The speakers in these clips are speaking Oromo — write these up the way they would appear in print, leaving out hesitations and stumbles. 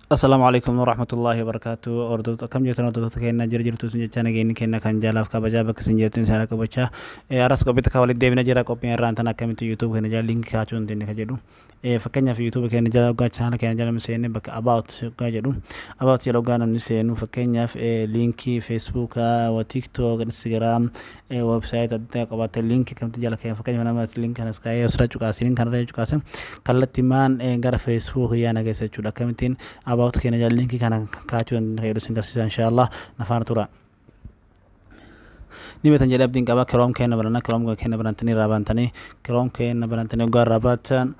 Assalaamu alaikum warahmatullahi wabarakatuh. Hordoftoota akkam jirtan, hordoftoota keenya jira jirtu isin jechaa, nageenyi keenya kan jaalaaf kabajaa bakka isin jirtan isaan qabachaa, arras qophiitti kan walitti deebina jira. Qophiin irraan tan akkamitti YouTube keenya jala linkii kaachuu dandeenya kan jedhu. Fakkeenyaaf, YouTube keenya jala hoggaa channel keenya jala seenne, bakka about hoggaa jedhu, about jala hoggaa namni seenu, fakkeenyaaf linkii Facebook, TikTok, Instagram, website adda addaa qabaate, linkii akkamitti jala keenya, fakkeenyaaf nama linkii kanas kaa'ee asirra cuqaase, link kanarra cuqaase, kallattimaan gara Facebook yaana keessa jechuudha. Akkamittiin about keenya jala linkii kana kaachuu dandeenya kan jedhu isin garsiisa, inshallah nafaana tura. Ni beektan jedhee abdiin qaba. Chrome keenya banana. Chrome keenya banantanii irraa bantanii, Chrome keenya banantanii hoggaa irraa baatan,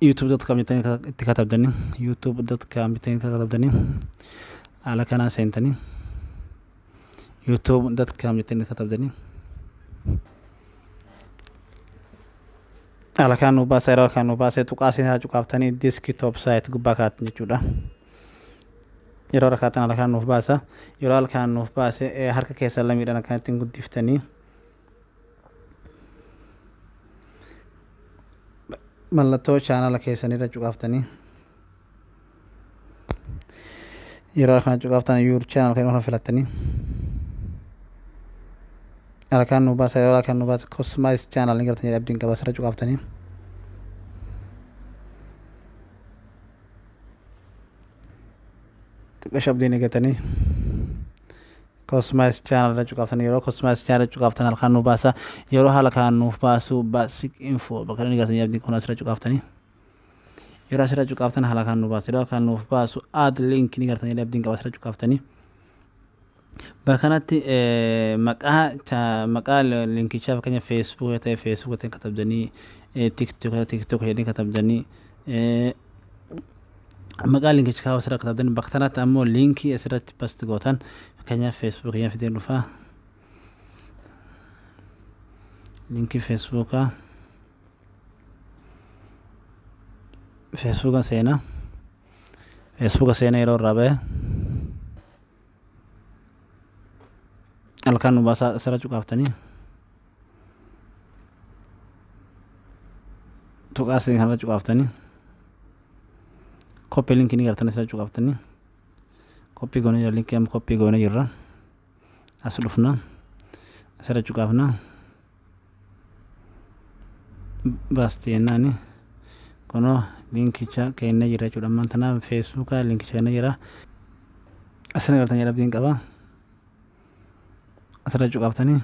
youtube.com jettanii itti katabdanii, youtube.com jettanii katabdanii, haala kanaan seentanii, youtube.com jettanii katabdanii, haala kanaan nu baasa. Yeroo kan nu baasee tuqaa seenaa cuqaaftanii desktop site gubbaa kaa'attan jechuudha. Yeroo rakkaatan haala kanaan nuuf baasa. Yeroo haala kanaan nuuf baase, harka keessan lamiidhaan akkanatti guddiftanii mallattoo chaanala keessanirra cuqaaftanii, yeroo kana cuqaaftan your channel kan irra filattanii haala kanaan nu baasa. Yeroo haala kanaan nu baase, customize channel ni gartan jedhee abdiin qaba. Asirra cuqaaftanii xiqqoo abdiin eegatanii customize channel irra cuqaaftanii, yeroo customize channel irra cuqaaftan haala kanaan nu baasa. Yeroo haala kanaan nuuf baasu, basic info bakka inni gartan abdiin kun asirra cuqaaftanii, yeroo asirra cuqaaftan haala kanaan nu baasa. Yeroo haala kanaan nuuf baasu, add link ni gartan jedhee abdiin qaba. Asirra cuqaaftanii bakka kanatti maqaa linkichaa, fakkeenya Facebook yoo ta'e Facebook ta'e katabdanii, TikTok yoo ta'e TikTok jedhanii katabdanii, maqaa linkichaa asirra katabdanii, bakka kanatti ammoo linkii asirratti paste gootan. Fakkeenyaaf, Facebook keenya fideen dhufaa, linkii Facebookaa, Facebooka seenaa, Facebooka seenaa. Yeroo irraa ba'e halkan nu baasaa. Asirra cuqaaftanii tuqaa isin kanarra cuqaaftanii, copy linkii ni gartan. Asirra cuqaaftanii copy goonee jira. Linkii amma copy goonee jirra. As dhufna, asirra cuqaafna, paste jennaani, kunoo linkicha kennee jira jechuudha. Ammaan tanaaf Facebooka linkicha kennee jira. Asirra gartan jedha abdiin qaba. Asirra cuqaaftanii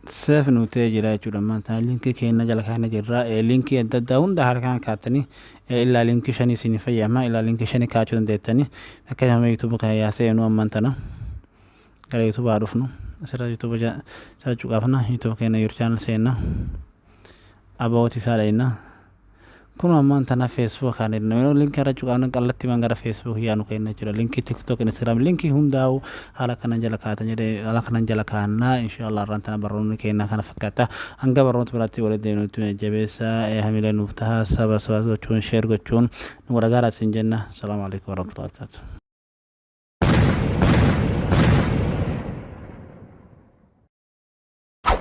save nu ta'ee jira jechuudha. Ammaan tana linkii keenya jala kaa'annee jirra. Linkii adda addaa hunda haala kanaan kaa'attanii, illaa linkii shanii isin fayyama, illaa linkii shanii kaa'achuu dandeettanii. Fakkeenyaaf, YouTube kana yaa seenu. Ammaan tana gara YouTube haa dhufnu. Asirra YouTube asirra cuqaafna, YouTube keenya your channel seenna, about isaa dhayna. Kun ammaan tana Facebook kan jedhamu, yeroo linkii irra cuqaafna kallattiimaan gara Facebook yaanu kenna jechuudha. Linkii TikTok, Instagram, linkii hundaa'u haala kanan jala kaa'atan jedhee haala kanan jala kaa'annaa. Inshallah irraan tana barnoonni keenya kana fakkaata. Hanga barnoota biraatti walitti deemnutti jabeessa hamilee nuuf taha. Saba saba gochuun, share gochuun nu gargaaraa isin jenna. Salaamu alaikum warahmatullahi wabarakatuh.